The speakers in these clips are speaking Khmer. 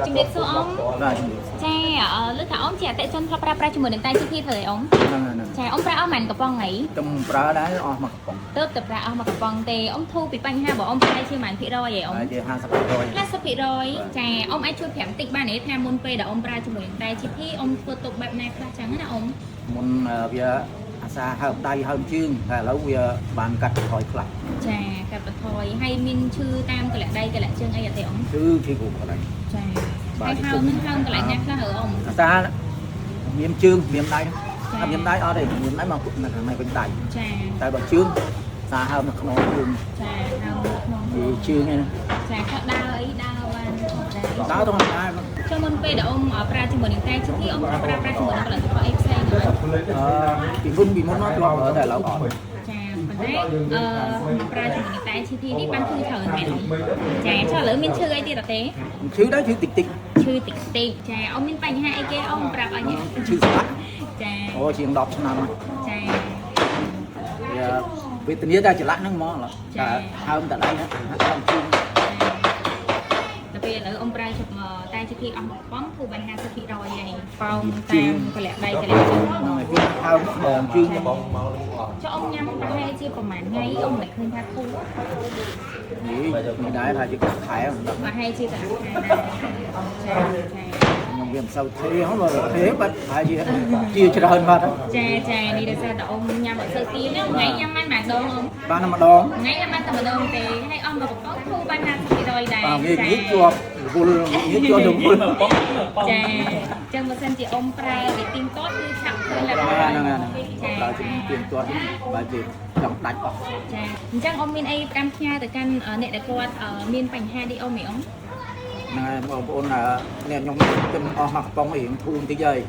ជំរាបសួរអ៊ំ បាទជំរាប ចាអឺលើថាអ៊ំជាអតិថិជនធ្លាប់ប្រើប្រាស់ជាមួយនឹងតែ GP ធ្វើអីអ៊ំ ហ្នឹងហើយហ្នឹង ចាអ៊ំប្រើអស់ប៉ុន្មានកំប៉ុងហី ទំប្រើដែរអស់មកកំប៉ុង ទៅតែប្រើអស់មួយកំប៉ុងទេអ៊ំធូរពីបញ្ហារបស់អ៊ំប្រហែលជាប៉ុន្មានភាគរយហីអ៊ំ ហើយជា50% 50%ចាអ៊ំអាចជួយប្រាប់បន្តិចបានទេថាមុនពេលដែលអ៊ំប្រើជាមួយនឹងតែ GP អ៊ំធ្វើទុកបែបណាខ្លះចឹងណាអ៊ំ មុនវាអាសាហើមដៃហើមជើងតែឥឡូវវាបានកាត់បន្ថយខ្លះ ចាកាត់បន្ថយហើយមានឈឺតាមកលៈដៃកលៈជើងអីអត់ទេអ៊ំ ឈឺឈឺគ្រប់កន្លែង ចាហើយហើមនឹងហើមកន្លែងណាខ្លះហ៎អ៊ំ អាសាមានជើងមានដៃអត់មានដៃអត់ទេមានដៃមកនៅខាងនេះវិញដៃ ចា តែបើជើងសាហើមនៅក្នុងជើង ចាហើមក្នុង ជាជើងឯណា ចាគាត់ដើរអីដើរបានធម្មតា ដើរធម្មតា ចុះមុនពេលដែលអ៊ំប្រើជាមួយនឹងតែ GP អ៊ំប្រើប្រាស់ជាមួយនឹងផលិតផលអីផ្សេងអត់ អឺពីមុនមកធ្លាប់ប្រើតែឥឡូវអត់ ចាប៉ុន្តែអឺប្រើជាមួយនឹងតែ GP នេះបានឈឺច្រើនមែនអ៊ំចាចុះឥឡូវមានឈឺអីទៀតអត់ទេ ឈឺដែរឈឺតិចតិច ឈឺតិចតិចចាអ៊ំមានបញ្ហាអីគេអ៊ំប្រាប់អញ ឈឺស្លាក់ ចា អូជាង10ឆ្នាំហើយ ចា វាវេទនាតែចលៈហ្នឹងហ្មងតែហើមតែដៃហើមជើង ដល់ពេលឥឡូវអ៊ំប្រើជតែ GP អស់មួយប៉ុងធូរបាន50%ហើយប៉ោងតាមកលៈដៃកលៈជើង ហ្នឹងហើយវាហើមខ្នងជើង បងមកនឹងអស់ ចុះអ៊ំញ៉ាំប្រហែលជាប្រហែលថ្ងៃអ៊ំមិនឃើញថាធូរ នេះនេះដែរថាជាខែ ប្រហែលជាកន្លះខែដែរចាចា ខ្ញុំវាមិនសូវទេហ៎បើទេបាត់ប្រហែលជាជាច្រើនបាត់ ចាចានេះដោយសារតែអ៊ំញ៉ាំអត់សូវទៀនណាថ្ងៃញ៉ាំបានម្ដងអ៊ំ បានតែម្ដង ថ្ងៃញ៉ាំបានតែម្ដងទេហើយអ៊ំមកកំប៉ុងធូរបាន50%ដែរ បាទងាយងាយជាប់រវល់ងាយជាប់រវល់ ចាអញ្ចឹងបើសិនជាអ៊ំប្រើវាទៀងទាត់គឺឆាប់ឃើញលទ្ធផល ហ្នឹងហើយហ្នឹងប្រើជំនាញទៀងទាត់បើជាចង់ដាច់អស់ ចាអញ្ចឹងអ៊ំមានអីផ្ដាំផ្ញើទៅកាន់អ្នកដែលគាត់មានបញ្ហានេះអ៊ំហីអ៊ំ ហ្នឹងហើយបងប្អូននេះខ្ញុំទឹមអស់មកកំប៉ុងរៀងធូរបន្តិចហើយ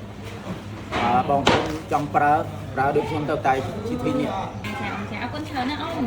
បងប្អូនចង់ប្រើប្រើដូចខ្ញុំទៅតែជីធីនេះ ចាអ៊ំចាអរគុណច្រើនណាស់អ៊ំ